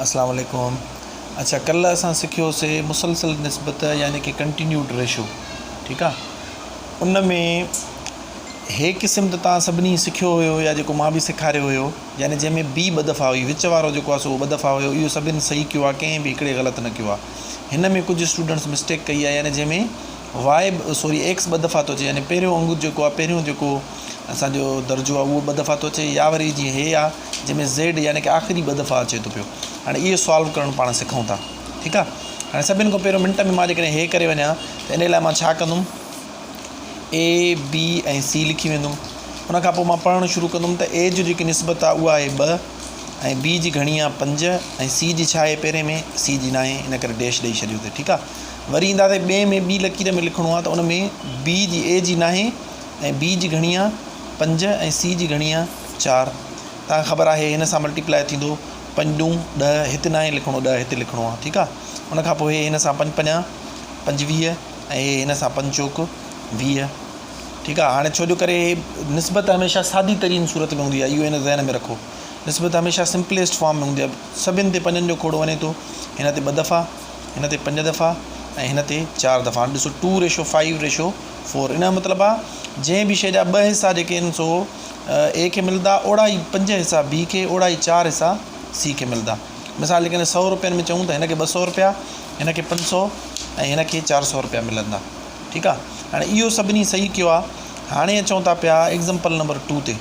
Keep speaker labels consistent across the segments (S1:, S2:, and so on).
S1: اسلام عليڪم اڇا ڪلهه اسان سکيوسي مسلسل نسبت يعني ڪي ڪنٽينيوڊ ريشو ٺيڪ آ ان ۾ هي قسم ته تان سڀني سکيو هيو يا جيڪو مان به سيکاريو هيو يعني جنهن ۾ بي ٻه دفعا هئي وچ وارو جيڪو آ سو ٻه دفعا هيو اهو سڀني صحيح ڪيو آ ڪنهن به هڪڙي غلط نه ڪيو آ هن ۾ ڪجهه اسٽوڊنٽس مسٽيڪ ڪئي آ يعني جنهن ۾ واء سوري ايڪس ٻه دفعا ٿو اچي يعني پهريون انگ جيڪو آ پهريون جيڪو اسان جو درجو آ اهو ٻه دفعا ٿو اچي يا وري جيئن هي آ جنهن ۾ زيڊ يعني ڪي آخري ٻه دفعا اچي ٿو پيو هاڻي اهو سالو ڪرڻ پاڻ سکون ٿا ٺيڪ آ هاڻي سڀني کان پهريون منٽ ۾ مان جيڪڏهن هي ڪري وڃان ته ان لاء مان ڇا ڪندم اي بي ۽ سي لکي ويندم ان کان پوء مان پڙهڻ شروع ڪندم ته اي جو جيڪي نسبت آ اها آهي ٻه ۽ بي جي گهڻي آ پنج ۽ سي جي ڇا آهي پهرين ۾ سي جي ناهي ان ڪري ڊيش ڏئي ڇڏيو اٿئي ٺيڪ آ وري اينداسي ٻئي ۾ ٻي لڪير ۾ لکڻو آ ته ان ۾ بي جي اي جي ناهي ۽ بي جي گهڻي آ پنج ۽ سي جي گهڻي آ چار. توهان کي خبر آهي هن سان ملٽيپلائي ٿيندو پنج ڏون ڏهه هت ناهي لکڻو ڏهه هت لکڻو آ ٺيڪ آ ان کان پوء هي هن سان پنج پنجا 25 ۽ هي هن سان پنج چوڪ 20 ٺيڪ آ هاڻي ڇو جو ڪري هي نسبت هميشه سادي ترين صورت ۾ هوندي آ اهو هن ذهن ۾ رکو نسبت هميشه سمپليسٽ فارم ۾ هوندي آ سڀن تي پنجن جو کوڙو وڃي ٿو هن تي ٻه دفعا هن تي پنج دفعا ۽ هن تي چار دفعا هاڻي ڏسو two ratio five ratio four ان جو مطلب آ جنهن به شيء جا ٻه حصا جيڪي آهن سو اي کي ملندا اوڙا ئي پنج حصا بي کي اوڙا ئي چار حصا سي کي ملندا مثال جيڪڏهن سو روپين ۾ چئون ته هن کي 200 روپيا هن کي 500 ۽ هن کي 400 روپيا ملندا ٺيڪ آ هاڻي اهو سڀني صحيح ڪيو آ هاڻي اچون ٿا پيا ايگزامپل نمبر 2 تي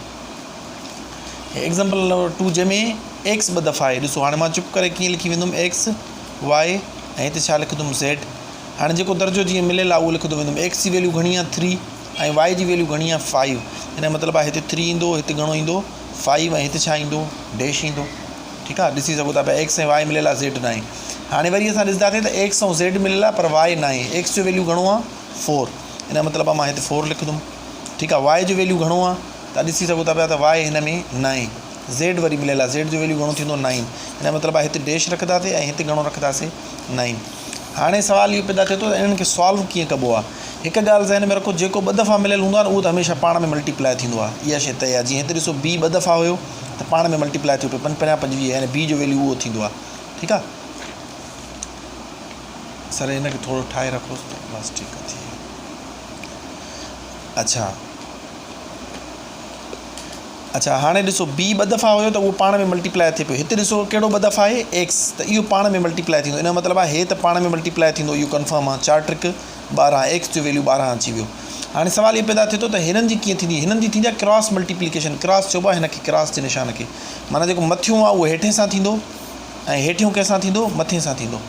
S1: ايگزامپل نمبر 2 جنهن ۾ ايڪس ٻه دفعا آهي ڏسو هاڻي مان چپ ڪري ڪيئن لکي ويندم ايڪس وائي ۽ هتي ڇا لکندم زيڊ هاڻي جيڪو درجو جيئن مليل آهي اهو لکندو ويندم ايڪس جي ويليو گهڻي آهي ٿري ۽ وائي جي ويليو گهڻي آهي فائيو ان جو مطلب آهي هتي ٿري ايندو هتي گهڻو ايندو فائيو ۽ هتي ڇا ايندو ڊيش ايندو ٺيڪ آهي ڏسي سگهو ٿا پيا ايڪس ۽ وائي مليل آهي زيڊ ناهي هاڻي وري اسان ڏسنداسين ته ايڪس ۽ زيڊ مليل آهي پر وائي ناهي ايڪس جو ويليو گهڻو آهي فور ان جو مطلب آهي مان هتي فور لکندم ٺيڪ آهي وائي جو ويليو گهڻو آهي تان ڏسي سگهو ٿا پيا ته وائي هن ۾ ناهي زيڊ وري مليل آهي زيڊ جو ويليو گهڻو ٿيندو نائن ان جو مطلب آهي هتي ڊيش رکنداسين ۽ هتي گهڻو رکنداسين نائن هاڻي سوال اهو پيدا ٿئي ٿو ته انهن کي سالو ڪيئن ڪبو آهي هڪ ڳالهه ذهن ۾ رکو جيڪو ٻه دفعا مليل هوندو آهي اهو ته هميشه پاڻ ۾ ملٽيپلائي ٿيندو آهي اها شيء طئي آهي جيئن هتي ڏسو بي ٻه دفعا هيو ته پاڻ ۾ ملٽيپلائي ٿيو پيو پنج پنجاهه 25 يعني بي جو ويليو اهو ٿيندو آهي ٺيڪ آهي سر هن کي ٿورو ٺاهي رکوس ته بس ٺيڪ آهي ٿي ويو اڇا اڇا هاڻي ڏسو بي ٻه دفعا هيو ته اهو پاڻ ۾ ملٽيپلائي ٿئي پيو هتي ڏسو ڪهڙو ٻه دفعا آهي ايڪس ته اهو پاڻ ۾ ملٽيپلائي ٿيندو ان جو مطلب آهي هي ته پاڻ ۾ ملٽيپلائي ٿيندو اهو ڪنفرم آهي چار ٽرڪ 12 ايڪس جو ويليو 12 اچي ويو هاڻي سوال اهو پيدا ٿئي ٿو ته هنن جي ڪيئن ٿيندي هنن جي ٿيندي آهي ڪراس ملٽيپليڪيشن ڪراس چئبو آهي هن کي ڪراس جي نشان کي معنيٰ جيڪو مٿيون آهي اهو هيٺين سان ٿيندو ۽ هيٺيون ڪنهن سان ٿيندو مٿين سان ٿيندو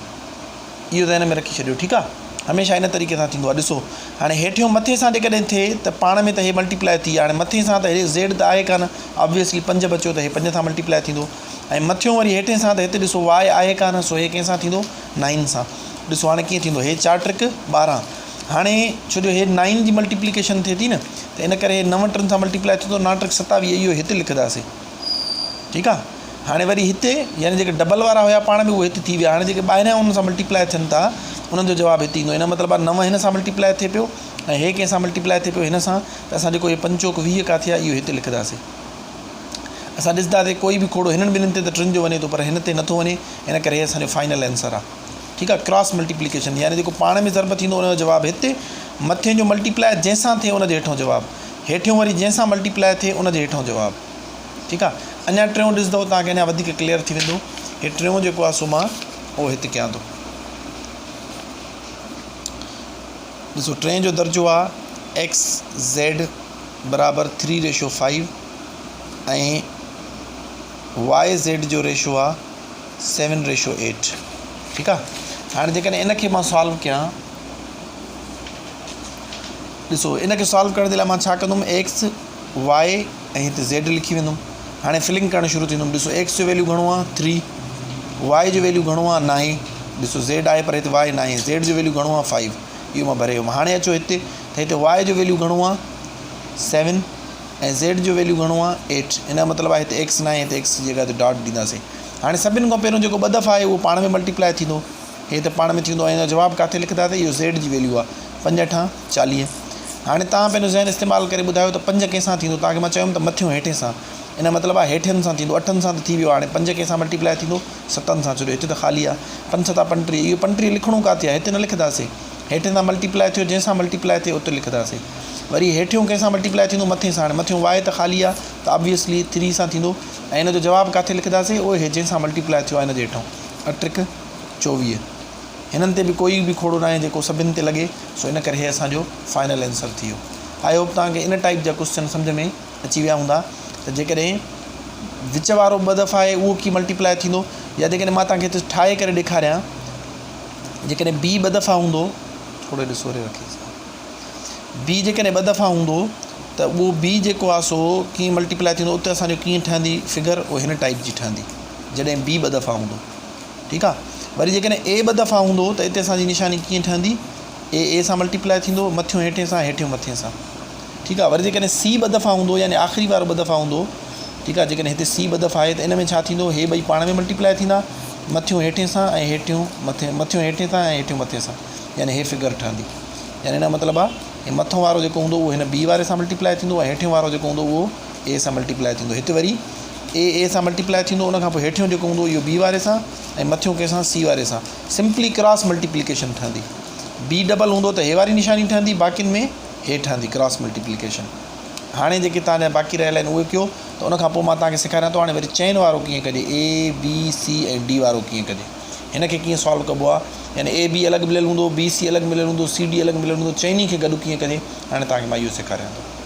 S1: اهو ذهن ۾ رکي ڇڏيو ٺيڪ آ هميشه ان طريقي سان ٿيندو آ ڏسو هاڻي هيٺيون مٿي سان جيڪڏهن ٿئي ته پاڻ ۾ ته هي ملٽيپلائي ٿي هاڻي مٿي سان ته هي زيڊ ته آهي ڪانه آبويسلي پنج بچيو ته هي پنج سان ملٽيپلائي ٿيندو ۽ مٿيون وري هيٺين سان ته هتي ڏسو واء آهي ڪانه سو هي ڪنهن سان ٿيندو نائن سان ڏسو هاڻي ڪيئن ٿيندو هي چار ٽرڪ 12 هاڻي ڇو جو هي نائن جي ملٽيپليڪيشن ٿئي ٿي نه ته ان ڪري هي نو ٽن سان ملٽيپلائي ٿيندو نو ٽرڪ 27 اهو هتي لکنداسي ٺيڪ آ هاڻي وري هتي يعني جيڪي ڊبل وارا هيا پاڻ ۾ اهي هتي ٿي ويا هاڻي جيڪي ٻاهريان انهن سان ملٽيپلائي ٿين ٿا انهن جو جواب هتي ايندو ان جو مطلب آ نو هن سان ملٽيپلائي ٿئي پيو ۽ هي ڪنهن سان ملٽيپلائي ٿئي پيو هن سان ته اسان جيڪو هي پنج چوڪ 20 ڪاٿي آ اهو هتي لکنداسين اسان ڏسنداسين ڪوئي به کوڙو هنن ٻنهن تي ته ٽن جو وڃي ٿو پر هن تي نٿو وڃي ان ڪري هي اسان جو فائنل آنسر آ ٺيڪ آ ڪراس ملٽيپليڪيشن يعني جيڪو پاڻ ۾ ضرب ٿيندو ان جو جواب هتي مٿين جو ملٽيپلائي جنهن سان ٿئي ان جي هيٺون جواب هيٺيون وري جنهن سان ملٽيپلائي ٿئي ان جي هيٺون جواب ٺيڪ آ اڃا ٽيون ڏسندو توهان کي اڃا وڌيڪ ڪليئر ٿي ويندو هي ٽيون جيڪو آ سو مان اهو هت ڪيان ٿو ڏسو ٽئين جو درجو آ ايڪس زيڊ برابر 3 ريشو 5 ۽ وائي زيڊ جو ريشو آ 7 ريشو 8 ٺيڪ آ هاڻي جيڪڏهن ان کي مان سالو ڪيان ڏسو ان کي سالو ڪرڻ جي لاء مان ڇا ڪندم ايڪس واء ۽ هتي زيڊ لکي ويندم هاڻي فلنگ ڪرڻ شروع ٿيندم ڏسو ايڪس جو ويليو گهڻو آهي ٿري واء جو ويليو گهڻو آهي نائين ڏسو زيڊ آهي پر هتي واء ناهي زيڊ جو ويليو گهڻو آهي فائيو اهو مان ڀري ويم هاڻي اچو هتي ته هتي واء جو ويليو گهڻو آهي سيون ۽ زيڊ جو ويليو گهڻو آهي ايٽ ان جو مطلب آهي هتي ايڪس ناهي هتي ايڪس جي جڳهه تي ڊاٽ ڏينداسين هاڻي سڀني کان پهريون جيڪو ٻه دفعا آهي اهو پاڻ ۾ ملٽيپلائي ٿيندو هي ته پاڻ ۾ ٿيندو ۽ ان جو جواب ڪاٿي لکنداسين اهو زيڊ جي ويليو آهي پنج اٺان 40 هاڻي توهان پنهنجو ذهن استعمال ڪري ٻڌايو ته پنج ڪنهن سان ٿيندو توهان کي مان چيم ته مٿيون هيٺين سان ان جو مطلب آهي هيٺين سان ٿيندو اٺن سان ته ٿي ويو هاڻي پنج ڪنهن سان ملٽيپلائي ٿيندو ستن سان ڇو جو هتي ته خالي آهي پنج ستا 35 اهو 35 لکڻو ڪاٿي آهي هتي نه لکنداسين هيٺين سان ملٽيپلائي ٿيو جنهن سان ملٽيپلائي ٿئي اتي لکنداسين وري هيٺيون ڪنهن سان ملٽيپلائي ٿيندو مٿين سان هاڻي مٿيون واء ته خالي آهي ته آبويسلي ٿري سان ٿيندو ۽ ان جو جواب ڪاٿي لکنداسين اهو هي جنهن سان ملٽيپلائي ٿيو آهي ان جي هيٺون اٺ ٽرڪ 24 هنن تي به ڪوئي به کوڙو ناهي جيڪو سڀن تي لڳي سو ان ڪري هي اسان جو فائنل آنسر ٿي ويو. I hope توهان کي ان ٽائيپ جا ڪوسچن سمجهه ۾ اچي ويا هوندا ته جيڪڏهن وچ وارو ٻه دفعا آهي اهو ڪيئن ملٽيپلائي ٿيندو يا جيڪڏهن مان توهان کي هتي ٺاهي ڪري ڏيکاريان جيڪڏهن بي ٻه دفعا هوندو ٿورو ڏسو ري رکي بي جيڪڏهن ٻه دفعا هوندو ته اهو بي جيڪو آهي سو ڪيئن ملٽيپلائي ٿيندو اتي اسانجو ڪيئن ٺهندي فگر اهو هن ٽائيپ جي ٺهندي جڏهن بي ٻه دفعا هوندو ٺيڪ آ وري جيڪڏهن اي ٻه دفعا هوندو ته اتي اسان جي نشاني ڪيئن ٺهندي اي اي سان ملٽيپلائي ٿيندو مٿيون هيٺين سان هيٺيون مٿين سان ٺيڪ آ وري جيڪڏهن سي ٻه دفعا هوندو يعني آخري وارو ٻه دفعا هوندو ٺيڪ آ جيڪڏهن هتي سي ٻه دفعا آهي ته ان ۾ ڇا ٿيندو هي ٻئي پاڻ ۾ ملٽيپلائي ٿيندا مٿيون هيٺين سان ۽ هيٺيون مٿي مٿيون هيٺين سان ۽ هيٺيون مٿين سان يعني هي فگر ٺهندي يعني ان جو مطلب آ هي مٿو وارو جيڪو هوندو اهو هن بي واري سان ملٽيپلائي ٿيندو ۽ هيٺيون وارو جيڪو هوندو اهو اي سان ملٽيپلائي ٿيندو هتي وري اي اي سان ملٽيپلائي ٿيندو ان کان پوء هيٺيون جيڪو هوندو اهو بي واري سان ۽ مٿيون ڪنهن سان سي واري سان سمپلي ڪراس ملٽيپليڪيشن ٺهندي بي ڊبل هوندو ته هي واري نشاني ٺهندي باقين ۾ هي ٺهندي ڪراس ملٽيپليڪيشن هاڻي جيڪي توهان جا باقي رهيل آهن اهي ڪيو ته ان کان پوء مان توهان کي سيکاريان ٿو هاڻي وري چئن وارو ڪيئن ڪجي اي بي سي ۽ ڊي وارو ڪيئن ڪجي هن کي ڪيئن سالو ڪبو آهي يعني اي بي الڳ مليل هوندو بي سي الڳ مليل هوندو سي ڊي الڳ مليل هوندو چئني کي گڏ ڪيئن ڪجي هاڻي توهان کي مان اهو سيکاريان ٿو.